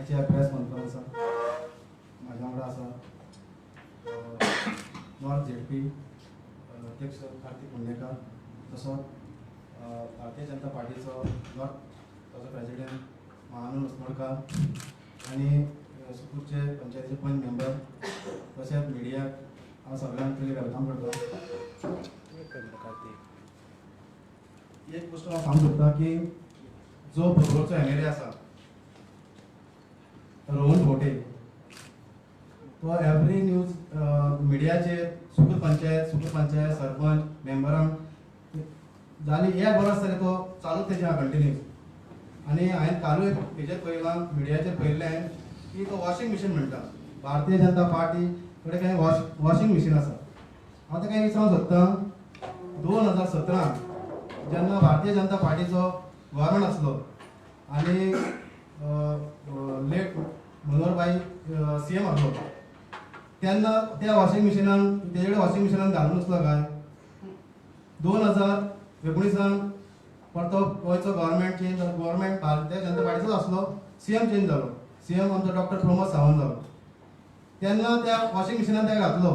आयच्या प्रेस कॉन्फरन्साक म्हाज्या वांगडा आसा नॉर्थ झेडपी अध्यक्ष कार्तीक मुंडेकर, तसोच भारतीय जनता पार्टीचो नॉर्थ ताचो प्रेसिडेंट महानंद अस्नोडकार आनी सुकूरचे पंचायतीचे पंच मेंबर, तशेंच मिडियाक हांव सगळ्यांक पयलीं welcome करता. एक गोश्ट हांव सांगूंक सोदता की जो पर्वरचो एमएलए आसा रोहन खंवटे, तो एवरी न्यूज मिडियाचेर सुकूर पंचायत, सुकूर पंचायत सरपंच मेंबरांक जाली एक बरो जालें तो चालूच तेजें आहा कंटिन्यूस. आनी हांवें कालूय हेजेर पळयलां, मिडियाचेर पळयल्लें हांवें की तो वॉशिंग मशीन म्हणटा, भारतीय जनता पार्टी कडेन कांय वॉशिंग मशीन आसा. हांव ताका विचारूंक सोदतां, 2017 जेन्ना भारतीय जनता पार्टीचो गव्हर्मेंट आसलो आनी लेट मनोहरभाई सीएम आसलो, तेन्ना त्या वॉशिंग मशिनान तेजे कडेन वॉशिंग मशिनान घालून आसलो काय? 2019 परतो गोंयचो गव्हर्मेंट चेंज जालो, गव्हर्मेंट भारतीय जनता पार्टीचोच आसलो, सीएम चेंज जालो, सीएम आमचो डॉक्टर प्रमोद सावंत जालो. तेन्ना त्या वॉशिंग मशिनान ताका घातलो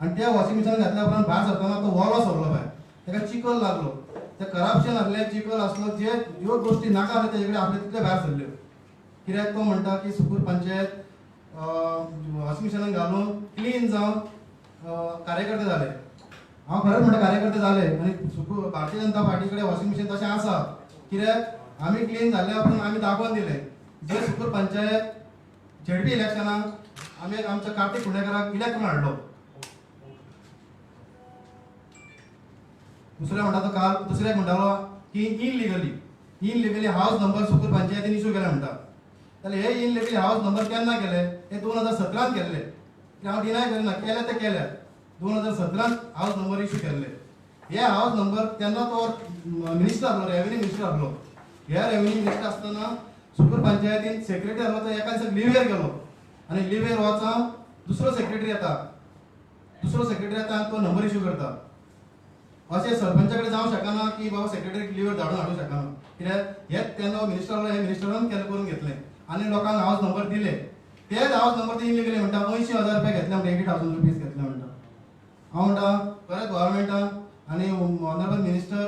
आनी त्या वॉशिंग मशिनान घातल्या उपरांत भायर सरतना तो वोलो सरलो भायर, ताका चिखल लागलो, ते करप्शन आसलें, चिखल आसलो, जे ज्यो गोश्टी नाका आसल्यो तेजे कडेन आपले तितले भायर सरल्यो. कित्याक तो म्हणटा की सुकूर पंचायत वॉशिंग मशिनान घालून क्लीन जावन कार्यकर्ते जाले. हांव खरेंच म्हणटा, कार्यकर्ते जाले आनी सुकूर भारतीय जनता पार्टी कडेन वॉशिंग मशीन तशें आसा, कित्याक आमी क्लीन जाल्ल्या उपरांत आमी दाखोवन दिलें. जे सुकूर पंचायत झेडपी इलेक्शनाक आमी आमच्या कार्तीक कुंडेकराक इलेक्ट करून हाडलो. दुसरें म्हणटा तो काल दुसऱ्याक म्हणटालो की इनलिगली हावस नंबर सुकूर पंचायतीन इशू केले म्हणटा. जाल्यार हे इनलिगली हावस नंबर केन्ना केले? हे 2017 केल्ले. हांव डिनाय करिना, केले ते केले. 2017 हावस नंबर इशू केल्ले. हे हावस नंबर तेन्ना तो मिनिस्टर आसलो, रेवेन्यू मिनिस्टर आसलो. हे रेवेन्यू मिनिस्टर आसतना सुकूर पंचायतीन सेक्रेटरी आसलो, तो एका दिसा लिवेर गेलो आनी लिवेर वचोन दुसरो सेक्रेटरी येता, दुसरो सेक्रेटरी येता आनी तो नंबर इशू करता. अशें सरपंचा कडेन जावंक शकना की बाबा सेक्रेटरीक लिवर धाडून हाडूंक शकना, कित्याक हे तेन्ना मिनिस्टर आसलो, हे मिनिस्टरान केलें करून घेतलें आनी लोकांक हावस नंबर दिले. तेच हावस नंबर ते इनलिगली म्हणटा 80,000 रुपया घेतले म्हणटा, 80,000 रुपीज घेतले म्हणटा. हांव म्हणटा खरेंच गव्हर्मेंटान आनी ऑनरेबल मिनिस्टर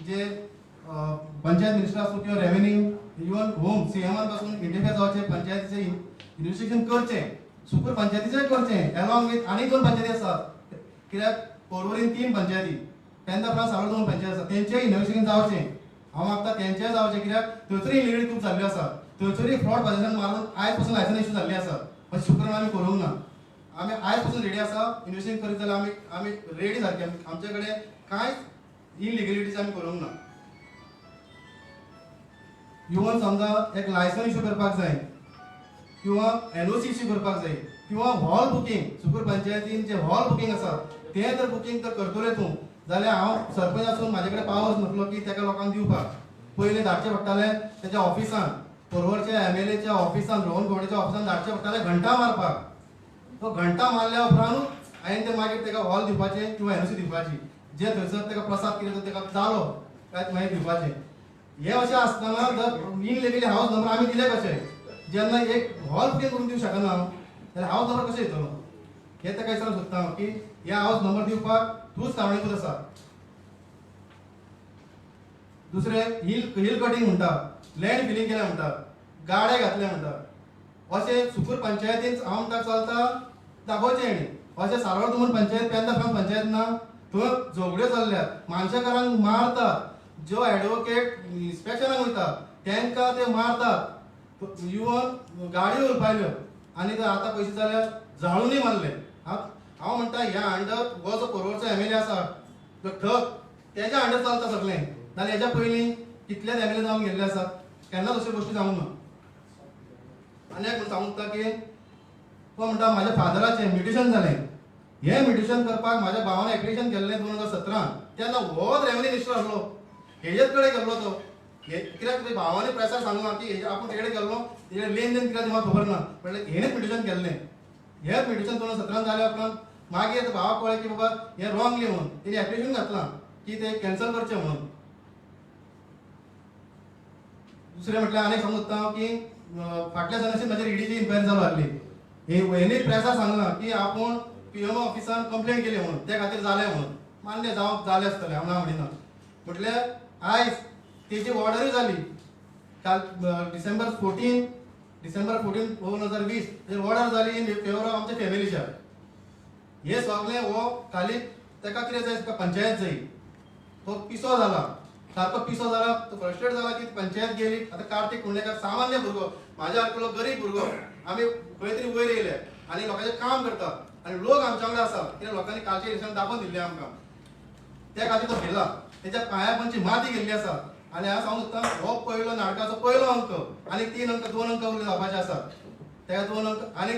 जे पंचायत मिनिस्टर आसूं किंवा रेवेन्यू, इवन होम, सीएमान पासून इंटरफेयर जावचें, पंचायतीचें इन्वेस्टिगेशन करचें, सुकूर पंचायतीचें करचें, एलॉंग विथ आनी दोन पंचायती आसात, कित्याक पोरवरीन 3 पंचायती, तेन्ना उपरांत सावळ 2 पंचायती आसा, तेंचेय इन्वेस्टिगेशन जावचें. हांव मागता तेंचेय जावचें, कित्याक थंयसरूय इलिगली खूब जाल्ल्यो आसा, थंयसरूय फ्रॉड पॉझिशन मारून आयज पसून लायसन इशू जाल्ली आसा. पण शुक्रान आमी करूंक ना, आमी आयज पसून रेडी आसा. इन्वेस्टिगेशन करीत जाल्यार आमी आमी रेडी सारके, आमचे कडेन कांयच इलिगलिटीज आमी करूंक ना. इवन समजा एक लायसन इशू करपाक जाय किंवा एनओसी इशू करपाक जाय किंवा हॉल बुकींग, सुकूर पंचायतीन जे हॉल बुकींग आसा तें जर बुकींग जर करतले तूं जाल्यार हांव सरपंच आसून म्हाजे कडेन पावर्स नासलो की ताका लोकांक दिवपाक. पयलीं धाडचें पडटालें तेच्या ऑफिसान, पोरवरच्या एमएलएच्या ऑफिसान, रोहन खंवटेच्या ऑफिसान धाडचें पडटालें घंटा मारपाक. तो घंटा मारल्या उपरांतूच हांवें ते मागीर ताका हॉल दिवपाचें किंवा एनओसी दिवपाची, जे थंयसर ताका प्रसाद कितें तो ताका जालो काय मागीर दिवपाचें. हे अशें आसतना जर इनलिगली हावस नंबर आमी दिले कशे? जेन्ना एक हॉल बुकींग करून दिवंक शकना जाल्यार हावस नंबर कशें दितलो? हे ताका विचारूंक सोदता हांव की हे हावस नंबर दिवपाक तूंच कारणीभूत आसा. दुसरें हिल हिल कटिंग म्हणटा, लँड फिलिंग केलें म्हणटा, गाडे घातले म्हणटा. अशें सुकूर पंचायतीन हांव म्हणटा चलता दाखोवचें हेणी. अशें सारवार दुमन पंचायत, पेंदा फ्रांस पंचायत ना, थंय झगड्यो चल्ल्यात, मानशेकारांक मारतात, ज्यो एडवोकेट इन्स्पेक्शनाक वयता तांकां ते मारतात, इवन गाडयो उरपायल्यो आनी ते आतां पयशे जाल्यार जाळूनय मारले. हांव म्हणटा ह्या अंडर हो जो पोरवरचो एमएलए आसा तो ठक तेज्या अंडर चलता सगळें, नाल्यार हेज्या पयलीं कितलेच एमएलए जावन गेल्ले आसात, केन्नाच अश्यो गोश्टी जावंक ना. आनी एक सांगूंक की तो म्हणटा म्हाज्या फादराचें म्युटेशन जालें, हें म्युटेशन करपाक म्हाज्या भावान एप्लिकेशन केल्लें 2017, तेन्ना होच रेवेन्यू मिनिस्टर आसलो, हेजेच कडेन गेल्लो तो. हे कित्याक तुज्या भावांनी प्रेसार सांगलां की हेजे आपूण तेजे कडेन गेल्लो, तेजें लेन then कितें म्हाका खबर ना, म्हणल्यार हेणेच म्युटेशन केल्लें. हें म्युटेशन 2017 जाल्या उपरांत मागीर भावाक कळ्ळें की बाबा हें रॉंगली म्हणून तेणी एप्लिकेशन घातलां की तें कॅन्सल करचें म्हणून. दुसरें म्हटल्यार आनी सांगूंक सोदता हांव की फाटल्या दिसांनी म्हजेर ईडीची इन्क्वायरी चालू आहली. हेणी प्रेसार सांगलां की आपूण पीएमओ ऑफिसान कंप्लेन केली म्हणून, ते खातीर जालें म्हणून. मान्य जावं, जालें आसतलें, हांव ना म्हणिना. म्हटल्यार आयज तेजी ऑर्डरूय जाली काल डिसेंबर 14, डिसेंबर 14 2020 तेजेर ऑर्डर जाली इन फेवर ऑफ आमच्या फॅमिलीच्या. हे सगळें हो खाली ताका कितें जाय, ताका पंचायत जाय. तो पिसो जाला, सारको पिसो जाला. तो फ्रस्ट्रेट जाला की पंचायत गेली. आतां कार्तीक कुंडेकर सामान्य भुरगो, म्हाज्या सारको गरीब भुरगो, आमी खंय तरी वयर येयले आनी लोकांचें काम करता आनी लोक आमच्या वांगडा आसा. कित्याक लोकांनी कालच्या इलेक्शन दाखोवन दिल्लें आमकां, त्या खातीर तो भिला. तेच्या पांया पोंदची माती गेल्ली आसा. आनी हांव सांगूंक सोदता, हो पयलो नाटकाचो पयलो अंक आनी तीन अंक, दोन अंक उरले जावपाचे आसात तेका, दोन अंक. आनी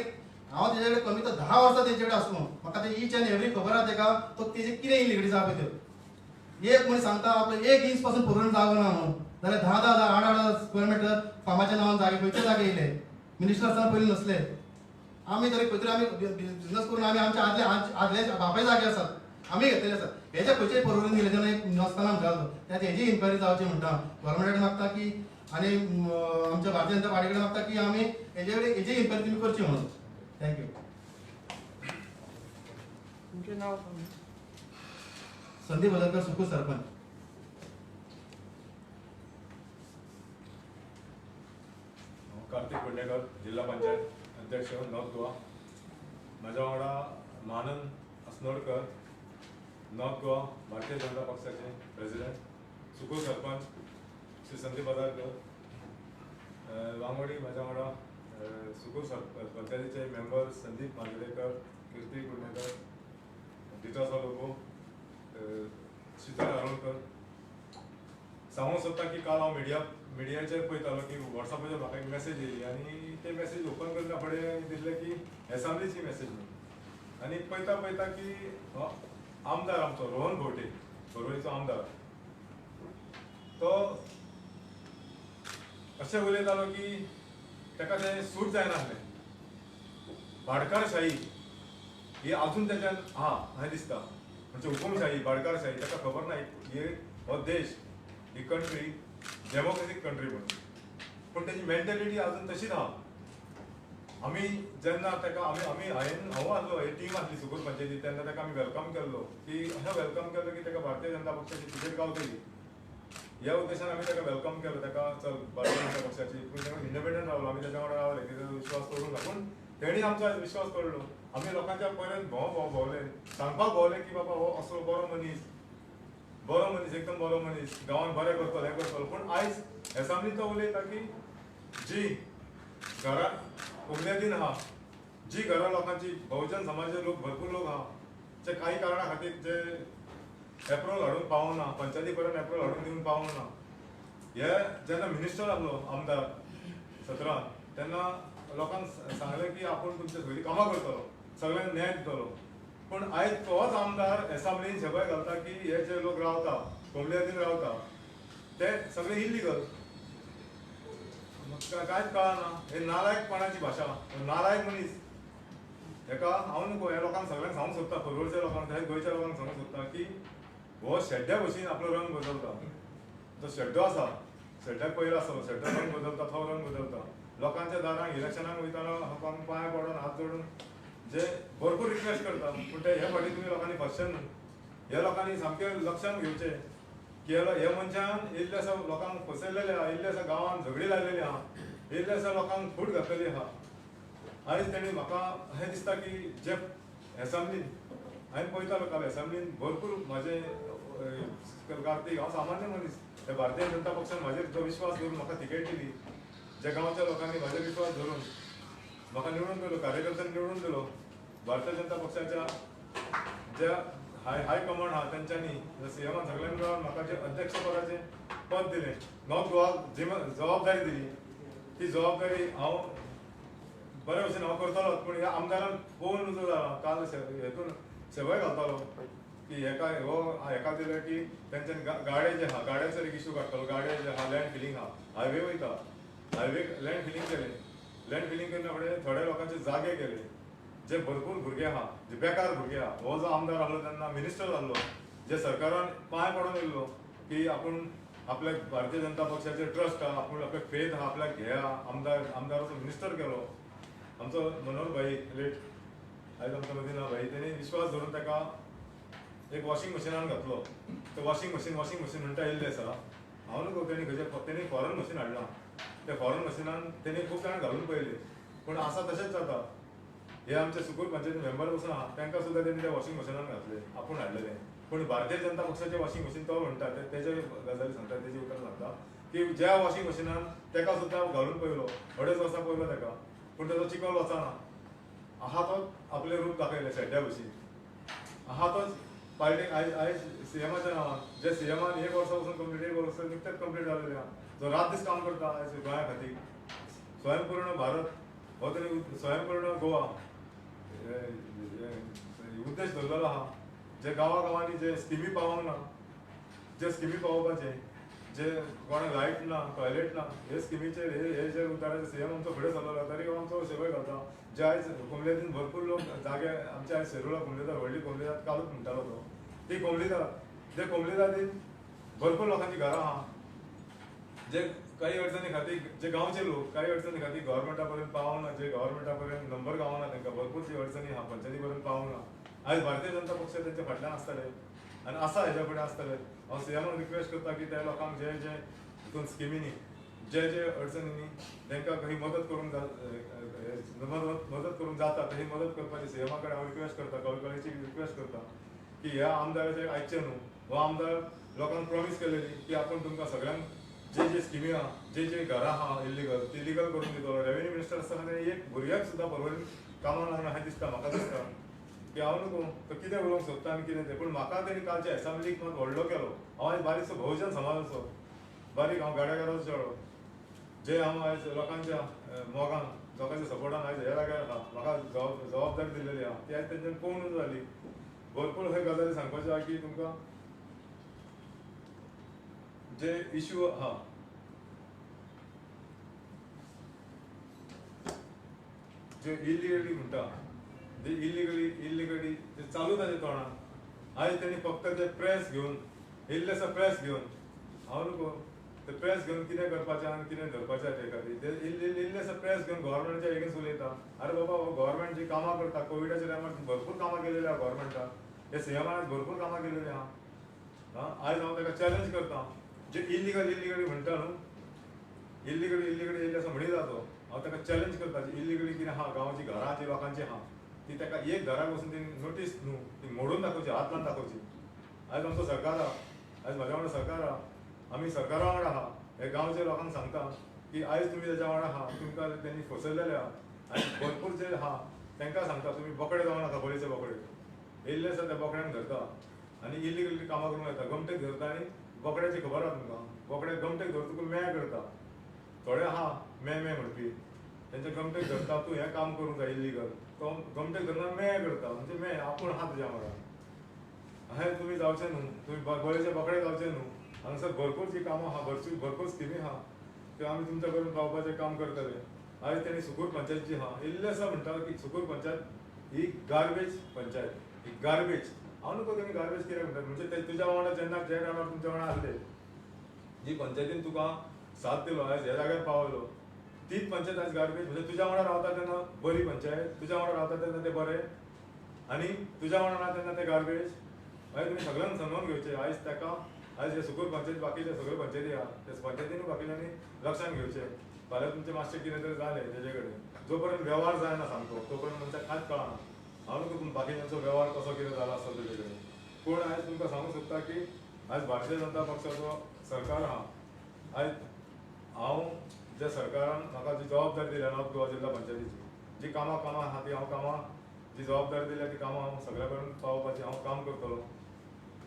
हांव तेजे कडेन कमी तर 10 वर्सां तेजे कडेन आसलो, म्हाका ते ईच एंड एवरी खबर आसा तेका. तो तेजे कितें इलिगडी जावपा त्यो एक मनीस सांगता आपलो एक इंच पासून पुरोवन जागो ना म्हणून, जाल्यार 10 10 10 8 8 स्क्वेअर मिटर फार्माच्या नांवान जागे खंयचे जागे येयले? मिनिस्टर आसतना पयलीं नसले. आमी तरी खंय तरी आमी बिजनस करून आमी आमच्या आदले आदले बापाय जागे आसात, आमी घेतलेले आसात. हेच्या खंयचे परवरून दिले तेन्ना एक नासतना म्हणटा तो. त्या हेजी इन्क्वायरी जावची म्हणटा. गव्हर्मेंटा कडेन मागता की आनी आमच्या भारतीय जनता पार्टी कडेन मागता की आमी हेजे कडेन हेजी इन्क्वायरी तुमी करची म्हणून. Thank you. तुमचें नाव सांग. संदीप वजरकर, सुकूर सरपंच. हांव कार्तीक पेडणेकर, जिल्हा पंचायत अध्यक्ष, नॉर्थ गोवा. म्हाज्या वांगडा मानंद अस्नोडकर, नॉर्थ गोवा भारतीय जनता पक्षाचे प्रेसिडेंट, सुकूर सरपंच श्री संदीप बदारकर, वांगडी म्हाज्या वांगडा सुकूर पंचायतीचे मेंबर संदीप मांजरेकर, कीर्ती कुडणेकर, डिटासो लोबो, शीतल आरोलकर. सांगूंक सोदता की काल हांव मिडियाचेर पळयतालो की वॉट्सॅपाचेर म्हाका एक मॅसेज येयली आनी ते मॅसेज ओपन करना फुडें दिसलें की एसेंब्लीची मॅसेज म्हणून. आनी पळयता पळयता की हो आमदार आमचो रोहन खंवटे, पर्वरीचो आमदार, तो अशें उलयतालो की ताका तें सूट जायनासलें. भाटकारशाही ही अजून तेच्यान आहा अशें दिसता. म्हणजे हुकुमशाही, भाटकारशाही ताका खबर ना हे हो देश, ही कंट्री डेमोक्रेसीक कंट्री म्हणून, पूण तेजी मेंटेलिटी अजून तशीच आहा. आमी जेन्ना ताका आमी आमी हांवें हांव आसलो, ही टीम आसली सुकूर पंचायती, तेन्ना ताका आमी welcome केल्लो की अशें welcome केल्लो की ताका भारतीय जनता पक्षाची तिकेट गावतली ह्या उद्देशान आमी ताका welcome केलो. ताका चल भारतीय जनता पक्षाची, पूण ताका इंडिपेंडंट रावलो. आमी ताच्या वांगडा रावले की विश्वास करूंक ना, पूण तेणी आमचो आयज विश्वास कळ्ळो. आमी लोकांच्या पर्यंत भोंव भोंव भोंवले, सांगपाक भोंवले की बाबा हो असलो बरो मनीस, बरो मनीस, एकदम बरो मनीस, गांवान बरें करतलो, हें करतलो. पूण आयज एसेंब्ली तो उलयता की जी घरां उमनेदीन आहा, जी घरां लोकांची, बहुजन समाजाचे लोक भरपूर लोक आहा जे काही कारणा खातीर जे एप्रोल हाडूंक पावना, पंचायती पर्यंत एप्रोल हाडून दिवंक पावना. हे जेन्ना मिनिस्टर आहलो आमदार 17 तेन्ना लोकांक सांगलें की आपूण तुमचे सगळीं कामां करतलो, सगळ्यांक न्याय दितलो. पूण आयज तोच आमदार एसेंब्लीन शबय घालता की हे जे लोक रावता कोंबल्यादीन रावता ते सगळे इल्लिगल. कांयच कळना, हे नालायकपणाची भाशा, नालायक मनीस. हेका हांव न्हू ह्या लोकांक सगळ्यांक सांगूंक सोदता, पर्वरच्या लोकांक तशेंच गोंयच्या लोकांक सांगूंक सोदता की हो शेड्ड्या भशेन आपलो रंग बदलता. जो शेड्डो आसा, शेड्ड्याक पयलो आसतलो, शेड्डो रंग बदलता, तो रंग बदलता. लोकांच्या दारांक इलेक्शनाक वयतना लोकांक पांय पडून हात जोडून जे भरपूर रिक्वेस्ट करता, पूण ते हे फावटी तुमी लोकांनी फसचें न्हू. ह्या लोकांनी सामकें लक्षांत घेवचें की हे मनशान इल्ले आसा लोकांक फसयलेले आहा, इल्ले आसा गांवांत झगडी लायलेली आहा, इल्ले आसा लोकांक फूट घातलेली आहा. आयज तेणी म्हाका अशें दिसता की जे एसेंब्लीन हांवें पळयतालो काल एसेंब्लीन भरपूर म्हाजे कार्तीक, हांव सामान्य मनीस, ते भारतीय जनता पक्षान म्हाजेर जो विश्वास दवरून म्हाका तिकेट दिली, जे गांवच्या लोकांनी म्हाजेर विश्वास धरून म्हाका निवडून दिलो, कार्यकर्त्यांनी निवडून दिलो, भारतीय जनता पक्षाच्या ज्या हाय कमांड आहा तेंच्यांनी सीएमान सगळ्यांनी मेळून म्हाका जे अध्यक्षपदाचें पद दिलें, नॉर्थ गोवाक जी जबाबदारी दिली, ती जबाबदारी हांव बरे भशेन हांव करतलोच. पूण ह्या आमदारान पळोवन नुजो जाला काल हेतून सेवाय घालतालो की हेका हो हेका दिलें की तेंच्यानी गाडे जे आहा, गाड्याचेर एक इशू काडटलो. गाडे जे आहा, लँड फिलींग आहा, हायवे वयता, हायवे लँड फिलींग केलें. लँड फिलींग करना फुडें थोड्या लोकांचे जागे गेले, जे भरपूर भुरगे आहा, जे बेकार भुरगे आहा. हो जो आमदार आहलो तेन्ना मिनिस्टर आहलो, जे सरकारान पांय पडोन येयल्लो की आपूण आपल्याक भारतीय जनता पक्षाचेर ट्रस्ट आहा, आपूण आपल्याक फेथ आहा, आपल्याक घेया आमदार आमदाराचो मिनिस्टर केलो आमचो मनोहर भाई लेट आयज आमच्या मदीं ना भाई, तेणी विश्वास धरून ताका एक वॉशिंग मशिनान घातलो. ते वॉशिंग मशीन वॉशिंग मशीन म्हणटा येयल्लें आसा, हांव न्हू तेणी खंयचे तेणी फॉरन मशीन हाडलां, त्या फॉरन मशिनान तेणी खूब जाणां घालून पळयले पूण आसा तशेंच जाता. हे आमचे सुकूर पंचायत मेंबर पसून आहा तांकां सुद्दां तेणी त्या वॉशिंग मशिनान घातले, आपूण हाडलेले. पूण भारतीय जनता पक्षाचे वॉशिंग मशीन तो म्हणटा तेजे गजाली सांगता, तेजी उतरां सांगता की ज्या वॉशिंग मशिनान ताका सुद्दां घालून पळयलो, 2.5 वर्सां पळयलो ताका, पूण ताजो चिखल वचना. आहा तो आपलें रूप दाखयलें शेड्ड्या भशेन. आहा तोच पार्टीक आयज आयज सीएमाच्या नांवान, जे सीएमान 1 वर्सा पसून कंप्लीट, 1 वर्स निकतेच कंप्लीट जालेलें आहा, जो रात दीस काम करता आयज गोंया खातीर. स्वयंपूर्ण भारत हो तेणी स्वयंपूर्ण गोवा उद्देश धरलेलो आहा. जे गांवा गांवांनी जे स्किमी पावोंक ना, जे स्किमी पावोवपाचे, जे कोणाक लायट ना, टॉयलेट ना, हे स्किमीचेर हे जे उद्धाराचे सीएम आमचो फुडें सरलेलो तरी आमचो सेवय घालता. जे आयज कोमलेतीन भरपूर लोक जागे आमच्या आयज सेरुला कोमलेदार, व्हडली कोमलेदार कालूच म्हणटालो तो, ती कोमलेदार जे कोमलेदारीन भरपूर लोकांची घरां आहा, जे काही अडचणी खातीर जे गांवचे लोक काही अडचणी खातीर गव्हर्मेंटा पर्यंत पावना, जे गव्हर्मेंटा पर्यंत नंबर गावना, तांकां भरपूर जी अडचणी आहा पंचायती पर्यंत पावना. आयज भारतीय जनता पक्ष तेंच्या फाटल्यान आसतले आनी आसा हेज्या फुडें आसतले. हांव सीएमाक रिक्वेस्ट करता की त्या लोकांक जे जे हितून स्किमींनी जे जे अडचणींनी तांकां खंय मदत करूंक मदत करूंक जाता थंय मदत करपाची सीएमा कडेन हांव रिक्वेस्ट करता, कळकळीची रिक्वेस्ट करता की ह्या आमदाराचें आयकचें न्हू. हो आमदार लोकांक प्रॉमीस केलेली की आपूण तुमकां सगळ्यांक जे जे स्किमी आहा, जे जे घरां आहा इल्लिगल ती लिगल करून दितलो. रेवेन्यू मिनिस्टर आसतना तेणें एक भुरग्याक सुद्दां बरोबर कामाक लागना अशें दिसता म्हाका, दिसता की हांव न्हू तो कितें उलोवंक सोदता आनी कितें तें. पूण म्हाका तेणी कालच्या एसेंब्लीक मात व्हडलो केलो. हांव आयज बारीकसो बहुजन समाजाचो बारीक हांव गाड्याकाराचो चेडो, जे हांव आयज लोकांच्या मोगान लोकांच्या सपोर्टान आयज ह्या जाग्यार आहा, म्हाका जबाबदारी दिल्लेली आहा ती आयज तेंच्यान पळोवन जाली. भरपूर हे गजाली सांगपाच्यो आहा की तुमकां जे इश्यू आहा जे इलिगली म्हणटा, जे इलिगली इलिगली ते चालू ताजे तोंडान. आयज तेणी फक्त ते प्रेस घेवन इल्लेसो प्रेस घेवन हांव न्हू ते प्रेस घेवन कितें करपाचें आनी कितें धरपाचें ते खातीर ते इल्लेसो प्रेस घेवन गव्हर्मेंटाच्या एगेन्स्ट उलयता. आरे बाबा, हो गव्हर्मेंट जी कामां करता कोविडाच्या टायमार भरपूर कामां केलेली आहा गव्हर्मेंटान, हे सीएमान भरपूर कामां केलेली आहा. आयज हांव ताका चॅलेंज करता, जे इलिगल इलिगली म्हणटा न्हू, इलिगली इलिगली येयल्ले असो म्हणीत जातो, हांव ताका चॅलेंज करता. जी इलिगली कितें आहा गांवची घरां जी लोकांची आहा ती ताका एक घराक वचून ती नोटीस न्हू ती मोडून दाखोवची, हात लावन दाखोवची. आयज आमचो सरकार आहा, आयज म्हज्या वांगडा सरकार आहा, आमी सरकारा वांगडा आहा. हे गांवच्या लोकांक सांगता की आयज तुमी तेज्या वांगडा आहा, तुमकां तेणी फसयलेले आहा. आनी भरपूर जे आहा तांकां सांगता तुमी बोकडे जावं नाका, बळीचे बोकडे येयल्ले आसा त्या बोकड्यांक धरता आनी इलिगली कामां करूंक येता, गमटेक धरता आनी बोकड्याची खबर आहा तुमकां, बोकडे गमटेक धरतकूच मेळ करता. थोडे आहा मे मे म्हणपी तेंच्या गमटेक धरता, तूं हें काम करूंक जाय इल्लिगल, तो गमटेक धरना मेळ करता, म्हणजे मे आपूण आहा तुज्या वांगडा. अशें तुमी जावचें न्हू, तुमी बळीचे बोकडे जावचे न्हू. हांगासर भरपूर जी कामां आहा, भरपूर भरपूर स्किमी आहा त्यो आमी तुमच्या करून पावपाचें काम करतले. आयज तेणी सुकूर पंचायत जी आहा इल्लें आसा म्हणटा की सुकूर पंचायत ही गार्बेज पंचायत, ही गार्बेज. हांव न्हू तेणी गार्बेज कित्याक म्हणटा, म्हणजे ते तुज्या वांगडा जेन्ना जे टायमार तुमच्या वांगडा आसले, जी पंचायतीन तुका साथ दिलो, आयज ह्या जाग्यार पावलो, तीच पंचायत आयज गार्बेज. म्हणजे तुज्या वांगडा रावता तेन्ना बरी पंचायत, तुज्या वांगडा रावता तेन्ना ते बरे, आनी तुज्या वांगडा ना तेन्ना ते गार्बेज. मागीर तुमी सगळ्यांक समजून घेवचें. आयज ताका आयज हे सुकूर पंचायत बाकीचे सगळे पंचायती आहा त्या पंचायतीन बाकीच्यांनी लक्षांत घेवचें. फाल्यां तुमचें मातशें कितें तरी जालें तेजे कडेन, जो पर्यंत वेव्हार जायना सामको तो पर्यंत मनशाक कांयच कळना. हांव न्हू बाकीच्यांचो वेव्हार कसो कितें जाला आसता तेजे कडेन, पूण आयज तुमकां सांगूंक सोदता की आयज भारतीय जनता पक्षाचो सरकार आहा. आयज हांव ज्या सरकारान म्हाका जी जबाबदारी दिल्या नॉर्थ गोवा जिल्हा पंचायतीची, जी कामां कामां आहा ती हांव कामां जी जबाबदारी दिल्या ती कामां हांव सगळ्या कडेन पावोवपाची हांव काम करतलो,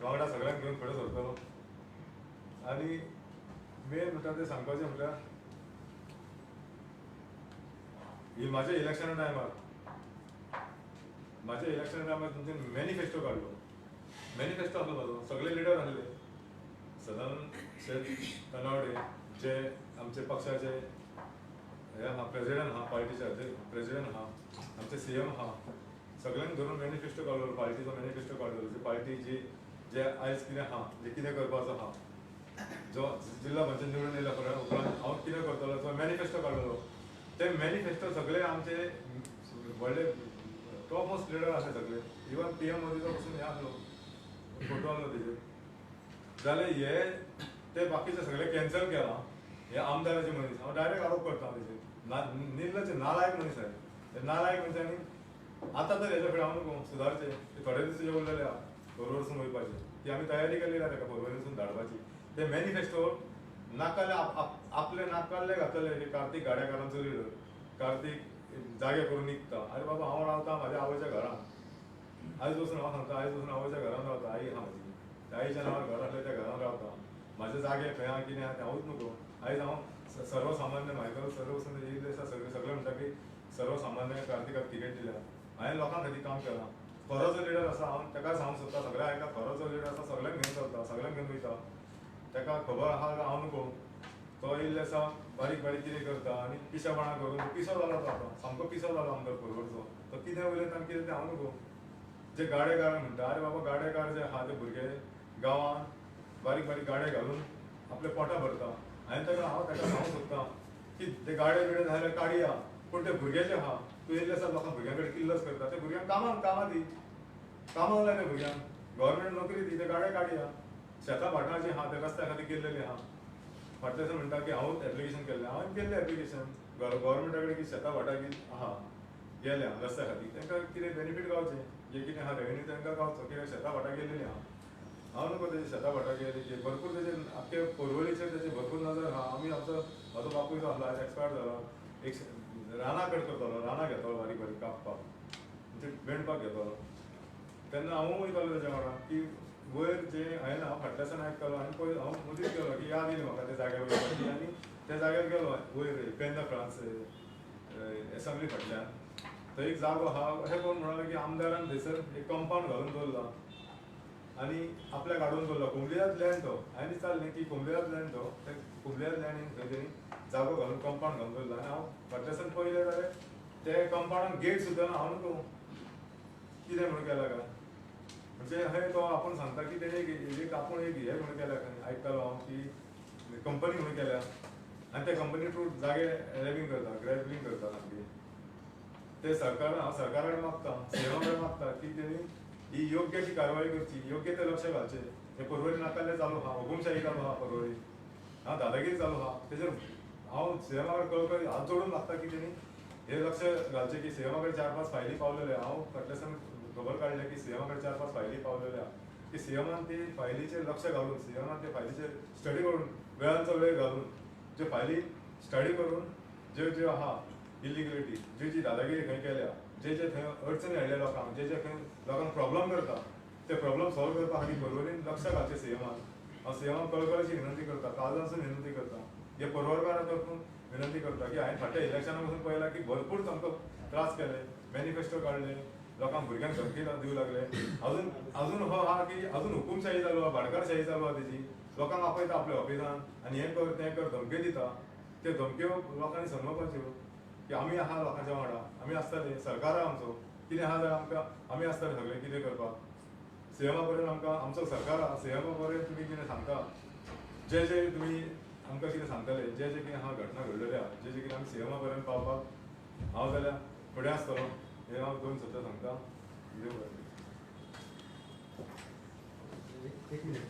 वांगडा सगळ्यांक घेवन फुडें सरतलो. आनी मेन म्हणटा तें सांगपाचें म्हटल्यार म्हाज्या इलेक्शना टायमार, म्हाज्या इलेक्शना टायमार तुमचे मॅनिफेस्टो काडलो, मॅनिफेस्टो आसलो म्हाजो, सगळे लिडर आसले, सदानंद शेट तनावडे जे आमचे पक्षाचे हे आहा प्रेजिडेंट आहा, पार्टीचे प्रेजिडेंट आहा, आमचे सीएम आहा, सगळ्यांक धरून मॅनिफेस्टो काडलो, पार्टीचो मॅनिफेस्टो काडलो, जी पार्टी जी जे आयज कितें आहा, जे कितें करपाचो आहा. जो जिल्हा पंचायत निवडून येयल्या उपरांत हांव कितें करतलो जो मॅनिफेस्टो काडलेलो ते मॅनिफेस्टो सगळे आमचे व्हडले टॉप मोस्ट लिडर आसले सगळे, इवन PM मोदीचो पसून हे आसलो फोटो आसलो तेजेर. जाल्यार हे ते बाकीचे सगळे कॅन्सल केला. हे आमदाराचे मनीस हांव डायरेक्ट आरोप करता तेजेर, निर्लज नालायक मनीस आहे ते नालायक मनशांनी आतां तर हेच्या फुडें हांव नको सुदारचे. ते थोडे दीस तुजे उरलेले आहा पर्वरसून वयपाचे, ती आमी तयारी केल्ली आहा ताका पर्वरीसून धाडपाची. ते मॅनिफेस्टो नाकाले आपले नाकाले घातलेले की कार्तीक गाड्याकारांचो लिडर कार्तीक जागे करून निघता. अरे बाबा हांव रावता म्हाज्या आवयच्या घरान, आयज बसून हांव सांगता, आयज बसून आवयच्या घरान रावता. आई आहा म्हजी, आईच्या नांवार घर आसलें त्या घरान रावता. म्हाजे जागे खंय आहा कितें आहा तें हांवूच नको. आयज हांव सर्वसामान्य मायकल सर्व वचून येयल्ले आसा सगळे सगळे म्हणटा की सर्वसामान्य कार्तिकाक तिकेट दिल्या. हांवें लोकां खातीर काम केलां. खरो जो लिडर आसा हांव ताका सांगूंक सोदता, सगळ्यांक आयका खरो जो लिडर आसा सगळ्यांक घेवन चलता, सगळ्यांक घेवन वयता. ताका खबर आहा हांव नको. तो येयल्ले आसा बारीक बारीक कितें करता आनी पिशेपणां करून पिसो जाला तो, आतां सामको पिसो जाला आमदार पर्वरचो. तो कितें उलयता आनी कितें तें हांव नको. जे गाडेकार म्हणटा, अरे बाबा गाडेकार जे आहा ते भुरगे गांवांत बारीक बारीक गाडे घालून आपले पोटा भरता. हांवें ताका हांव ताका सांगूंक सोदता की ते गाडे बिडे जाल्यार काडया, पूण ते भुरगे जे आहा तूं येयल्ले आसा लोकांक भुरग्यां कडेन किल्लस करता, ते भुरग्यांक कामाक कामां दी, कामाक लाय ते भुरग्यांक, गव्हर्मेंट नोकरी दी, ते गाडे काडया. शेतां भाटां जी आहा ते रस्त्या खातीर केल्लेली आहा. फाटल्या दिसा म्हणटा की हांवूच एप्लिकेशन केल्लें, हांवें केल्लें एप्लिकेशन गव्हर्मेंटा कडेन की शेतां भाटां की आहा गेल्या रस्त्या खातीर तांकां कितें बेनिफीट गावचें, जे कितें आहा रेवेन्यू तांकां गावचो, कित्याक शेतां भाटां गेल्लेली आहा. हांव नको तेजे शेतां भाटां गेली की भरपूर तेजे आख्खे पर्वरीचेर तेजे भरपूर नजर आहा. आमी आमचो म्हाजो बापूय जो आसलो आयज एक्सपायर जाला, एक रानां कट करतालो, रानां घेतालो बारीक बारीक कापपाक, म्हणजे बेणपाक घेतालो. तेन्ना हांवूय वयतालो तेज्या वांगडा की वयर जे हांवें हांव फाटल्या दिसान आयकतालो आनी पळय हांव मदींच गेलो की याद येयली म्हाका त्या जाग्यार वयपाची आनी त्या जाग्यार गेलो वयर पेंदा फ्रांस एसेंब्ली फाटल्यान थंय एक जागो आहा. अशें कोण म्हणलें की आमदारान थंयसर एक कंपावंड घालून दवरला आनी आपल्याक हाडून दवरला. कुंबलियाद लँड तो, हांवें विचारलें की कुंबलियाद लँड तो, ते कुंबलियाद लँडीन थंय तेणी जागो घालून कंपावंड घालून दवरला. आनी हांव फाटल्या दिसान पळयलें जाल्यार ते कंपावंडान गेट सुद्दां ना. हांव न्हू कितें म्हणून केला काय म्हणजे हे तो आपूण सांगता की तेणे एक आपूण एक हे म्हणून केल्या खंय आयकतालो हांव की कंपनी म्हणून केल्या आनी त्या कंपनी थ्रू जागे रॅबिंग करता, ग्रॅबलिंग करता सामकी. ते सरकार हांव सरकारा कडेन मागता, सीएमा कडेन मागता की तेणी ही योग्य अशी कारवाई करची, योग्य ते लक्ष घालचें. हे पर्वरी नाकाले चालू आहा, हुकुमशाही चालू आहा पर्वरी, हा दादागिरी चालू आहा. तेजेर हांव सीएमा कडेन कळकळी हात जोडून मागता की तेणी हे लक्ष घालचें की सीएमा कडेन 4-5 फायली पावलेले. हांव फाटल्या दिसान खबर काडलें की सीएमा कडेन 4-5 फायली पावलेले आहा की सीएमान ती फायलीचेर लक्ष घालून, सीएमान ते फायलीचेर स्टडी करून वेळांचो वेळ घालून ज्यो फायली स्टडी करून ज्यो ज्यो आहा इलिगलिटी, जी जी दादागिरी खंय केल्या, जे जे थंय अडचणी हाडल्या लोकांक, जे जे खंय लोकांक प्रॉब्लम करता ते प्रॉब्लम सॉल्व करपा खातीर पर्वरीन लक्ष घालचें सीएमान. हांव सीएमाक कळकळीची विनंती करता, काळजांसून विनंती करता, हे पर्वरकारा तरफून विनंती करता की हांवें फाटल्या इलेक्शना पसून पळयलां की भरपूर तांकां त्रास केले, मॅनिफेस्टो काडले, लोकांक भुरग्यांक धमकी दिवं लागले. अजून अजून हो आहा की अजून हुकुमशाही चालू आहा, भाटकारशाही चालू आहा तेजी. लोकांक आपयता आपल्या ऑफिसान आनी हें कर तें कर धमक्यो दिता. त्यो धमक्यो लोकांनी समजपाच्यो की आमी आहा लोकांच्या वांगडा, आमी आसतले, सरकार आहा आमचो, कितें आहा जाल्यार आमकां आमी आसतले सगळे कितें करपाक. सीएमा पर्यंत आमकां आमचो सरकार आहा, सीएमा पर्यंत तुमी कितें सांगता, जे जे तुमी आमकां कितें सांगतले, जे जे कितें आहा घटना घडलेल्यो आहा, जे जे कितें आमी सीएमा पर्यंत पावपाक हांव जाल्यार फुडें आसतलो, हें हांव 2 शब्द सांगता. देव बरें करूं. एक मिनिट,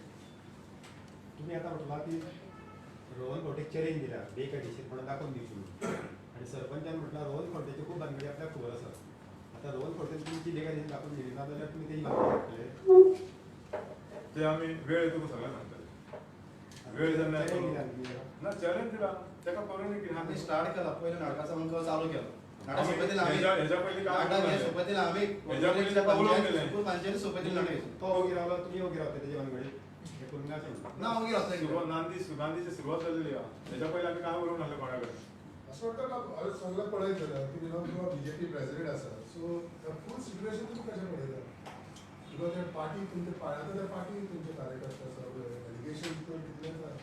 तुम्ही आता म्हटला की रोहन खंवटेक चॅलेंज दिला बेकायदेशीर म्हणून दाखोवन दिवची म्हणून, आनी सरपंचान म्हटला रोहन खंवटेची खूब भानगडी आपल्याक खबर आसा. आतां रोहन खंवटेन तुमची बेकायदेशीर दाखोवन दिली ना जाल्यार तुमी तेजी भानगडी काडटले. ते आमी वेळ तुका सगळें सांगतले. वेळ जेन्ना चॅलेंज दिला तुमी ताका? ना चॅलेंज दिला ताका करून कितें आमी स्टार्ट केला पयलें नाटकाचो आमकां चालू केलो. नाटक सोंपयतले आमी, हेज्या पयलीं काम नाटक हें सोंपयतले आमी, हेज्या पयलीं ताका उलोवंक दिलें. पंचायती सोंपयतले नाटक. तो ओगी रावलो, तुमी ओगी रावता तेजे भानगडीक हें करूंक ना अशें ना ओगी रावता. सुरवात नांदी गांधीची सुरवात जालेली आहा. हेज्या पयलीं आमी कांय उलोवंक नासलें कोणा कडेन. असं वाटतं का अरे सगळं पळयत जाल्यार की विनोद किंवा बीजेपी प्रेसिडेंट आसा, सो फूल सिट्युएशन तुमी कशें पळयता? Because त्या पार्टी तुमचे आतां त्या पार्टी तुमचे कार्यकर्ते आसा, एलिगेशन तर कितलेच आसा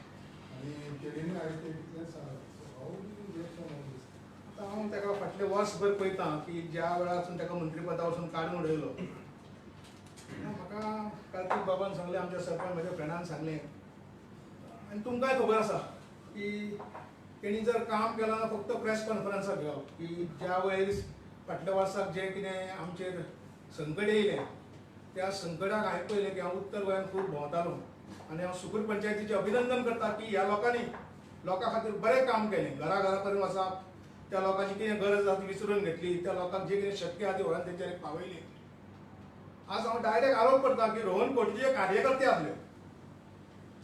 आनी तेणेनी आयज ते कितलेच आसा, so how do you react on all this? आतां हांव ताका फाटलें वर्सभर पळयतां की ज्या वेळार ताका मंत्रीपदा वचून काडून उडयलो, म्हाका कार्तीक बाबान सांगलें, आमच्या सरपंच म्हज्या फ्रेंडान सांगलें, आनी तुमकांय खबर आसा की तेणी जर काम केलां ना फक्त प्रेस कॉन्फरन्साक घेवप की ज्या वयर फाटल्या वर्साक जें कितें आमचेर संकट येयलें त्या संकटाक हांवें पळयलें की हांव उत्तर गोंयांत खूब भोंवतालो आनी हांव सुकूर पंचायतीचें अभिनंदन करता की ह्या लोकांनी लोकां खातीर बरें काम केलें. घरा घरा पर्यंत वचप, त्या लोकांची कितें गरज आसा ती विचारून घेतली, त्या लोकांक जें कितें शक्य आसा ती व्हरून तेंच्यानी पावयली. आज हांव डायरेक्ट आरोप करता की रोहन खंवटे जे कार्यकर्ते आसले,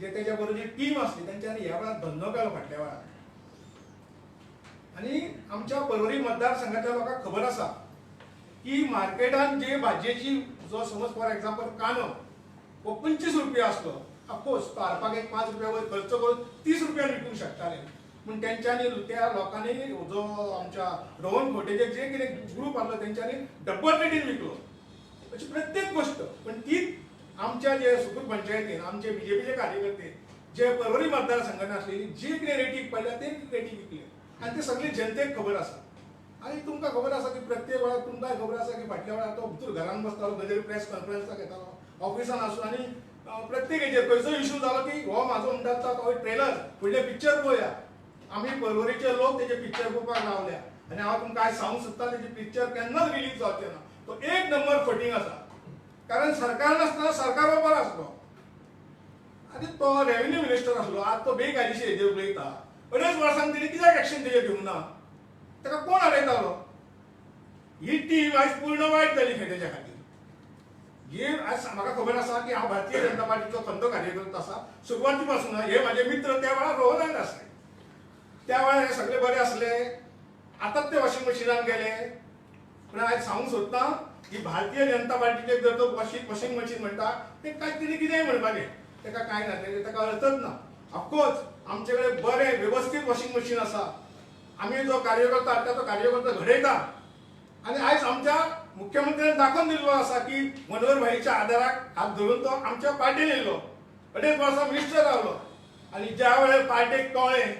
जे तेच्या बरोबर जी टीम आसली तेंच्यांनी ह्या वेळार धंदो केलो फाटल्या वेळार. आनी आमच्या पर्वरी मतदारसंघातल्या लोकांक खबर आसा की मार्केटान जे भाजयेची जो समज फॉर एक्झाम्पल कांदो हो 25 रुपया आसलो, ऑफकोर्स तो हाडपाक एक 5 रुपया वयर खर्च करून 30 रुपयान विकूंक शकताले. पूण तेंच्यांनी त्या लोकांनी जो आमच्या रोहन खंवटेचे जे कितें ग्रूप आसलो तेंच्यांनी डब्बल रेटीन विकलो. अशी प्रत्येक गोश्ट. पण ती आमच्या जे सुकूर पंचायतीन आमचे बीजेपीचे कार्यकर्ते जे पर्वरी मतदारसंघान आसलेली जी कितें रेटीक पडल्या ते रेटीक विकले आनी ते सगळे जनतेक खबर आसा. आनी तुमकां खबर आसा की प्रत्येक वेळार तुमकांय खबर आसा की फाटल्या वेळार तो भितर घरान बसतालो, खंय तरी प्रेस कॉन्फरन्साक येतालो, ऑफिसान आसून आनी प्रत्येक हेजेर खंयचो इशू जालो की हो म्हाजो म्हणटा तो ट्रेलर फुडलें पिक्चर पळोवया. आमी पर्वरीचे लोक तेजे पिक्चर पळोवपाक रावल्या आनी हांव तुमकां आयज सांगूंक सोदता तेजे पिक्चर केन्नाच रिलीज जावचें ना. तो एक नंबर फटींग आसा, कारण सरकार नासतना सरकार बरोबर आसलो आनी तो रेवेन्यू मिनिस्टर आसलो. आज तो बेकायदेशीर हेजेर उलयता. 2.5 वर्सांक तेणी कित्याक एक्शन तेजेर घेवंक ना? ताका कोण हाडयतालो? ही टीम आयज पूर्ण वायट जाली खंय तेच्या खातीर. ही आयज म्हाका खबर आसा की हांव भारतीय जनता पार्टीचो खंदो कार्यकर्ता आसा सुरवाती पासून. हे म्हाजे मित्र त्या वेळार रोहनान आसले, त्या वेळार हे सगळे बरे आसले. आतांच ते वॉशिंग मशिनान गेले. पूण आयज सांगूंक सोदता की भारतीय जनता पार्टीचे जर तो वॉशिंग मशीन म्हणटा ते काय तेणी कितेंय म्हणपाचें, ताका कांय ना, ताका अर्थच ना. ऑफकोर्स आमचे कडेन बरें वेवस्थीत वॉशिंग मशीन आसा. आमी जो कार्यकर्ता हाडटा तो कार्यकर्ता घडयता. आनी आयज आमच्या मुख्यमंत्र्यान दाखोवन दिल्लो आसा की मनोहर भाईच्या आदाराक हात धरून तो आमच्या पार्टीन येयलो, 2.5 वर्सां मिनिस्टर रावलो. आनी ज्या वेळार पार्टेक कळ्ळें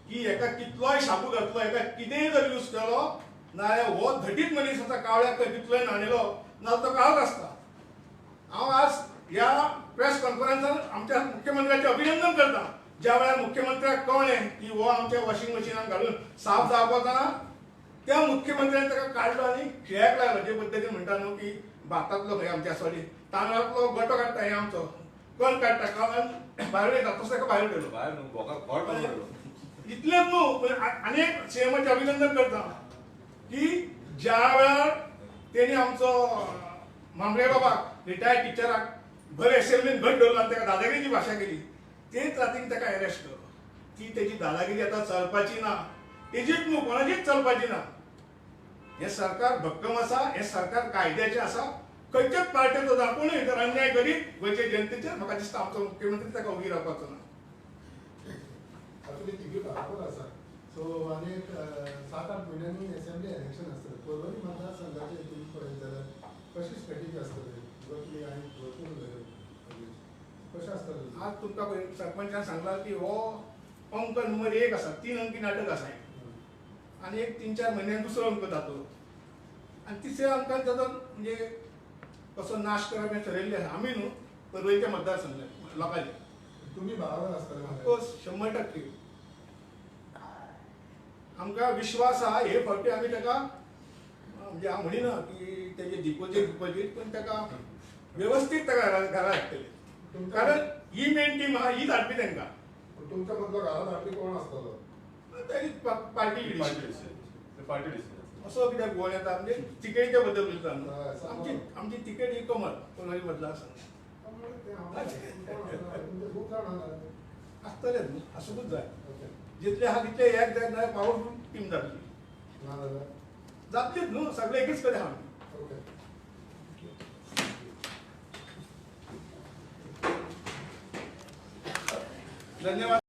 की हेका कितलोय शाबू घातलो, हेका कितेंय जर यूज केलो नाजाल्यार हो धटीत मनीस आसा, कावळ्याक कितलोय न्हाणयलो नाजाल्यार तो काळोच आसता. हांव आज ह्या प्रेस कॉन्फरन्सान आमच्या मुख्यमंत्र्याचें अभिनंदन करता. ज्या वेळार मुख्यमंत्र्याक कळ्ळें की हो आमच्या वॉशिंग मशिनान घालून साफ जावपाचो ना, त्या मुख्यमंत्र्यान ताका काडलो आनी खिळ्याक लायलो. जे पद्दतीन म्हणटा न्हू की भातांतलो खंय आमच्या सॉरी तांदळांतलो गोटो काडटा, हें आमचो कण काडटा, कण भायर वयता तसो ताका भायर उडयलो. इतलेंच न्हू, पण आनी एक सीएमाचें अभिनंदन करता की ज्या वेळार तेणी आमचो मामले बाबाक रिटायर्ड टिचराक बरे असेंब्लीन घट दवरलो आनी ताका दादागिरीची भाशा केली, तेच रातीन ताका अरेस्ट केलो. ती तेजी दादागिरी आतां चलपाची ना, तेजीच न्हू कोणाचीच चलपाची ना. हें सरकार भक्कम आसा, हें सरकार कायद्याचें आसा. खंयच्याच पार्टेचो जावं कोणूय जर अन्याय करीत गोंयचे जनतेचेर, म्हाका दिसता आमचो मुख्यमंत्री ताका उगी रावपाचो ना. आतां तुमी तिगूय बरोबर आसा. सो आनी एक 7-8 म्हयन्यांनी असेंब्ली इलेक्शन आसतलें. पर्वरी मतदारसंघाचें तुमी पळयत जाल्यार कशी स्ट्रेटेजी आसतली? तुमी आनी भरपूर उलयले, कशें आसतलें? आज तुमकां सरपंचान सांगला की हो अंक नंबर 1 आसा, 3 अंकी नाटक आसा आनी एक 3-4 म्हयन्यान दुसरो अंक जातलो आनी तिसऱ्या अंकान ताचो म्हणजे कसो नाश करप हें ठरयल्लें आसा. आमी न्हू पर्वरीच्या मतदारसंघात लोकांचे तुमी बराबर आसतले. ऑफकोर्स 100% आमकां विश्वास आहा. हे फावटी आमी ताका म्हणजे हांव म्हणिना की तेजे डिपोजीट, पण ताका वेवस्थीत ताका घरा हाडटले, कारण ही मेन टीम आहा, हीच हाडपी तांकां. तुमच्या मदलो घरांत हाडपी कोण आसतलो? ताजी पार्टी पार्टी डिसिजन असो कित्याक गोवन येता म्हणजे तिकेटीच्या बद्दल उलयता न्हू. आमची तिकेट ही कमल पर्वरी मतदारसंघ आसतलेच न्हू, आसूंकूच जाय. जितले आहा तितले एक जाय, नाल्यार पावरफूल टीम जातली, जातलीच न्हू, सगळे एकच कडेन आहा आमी. धन्यवाद.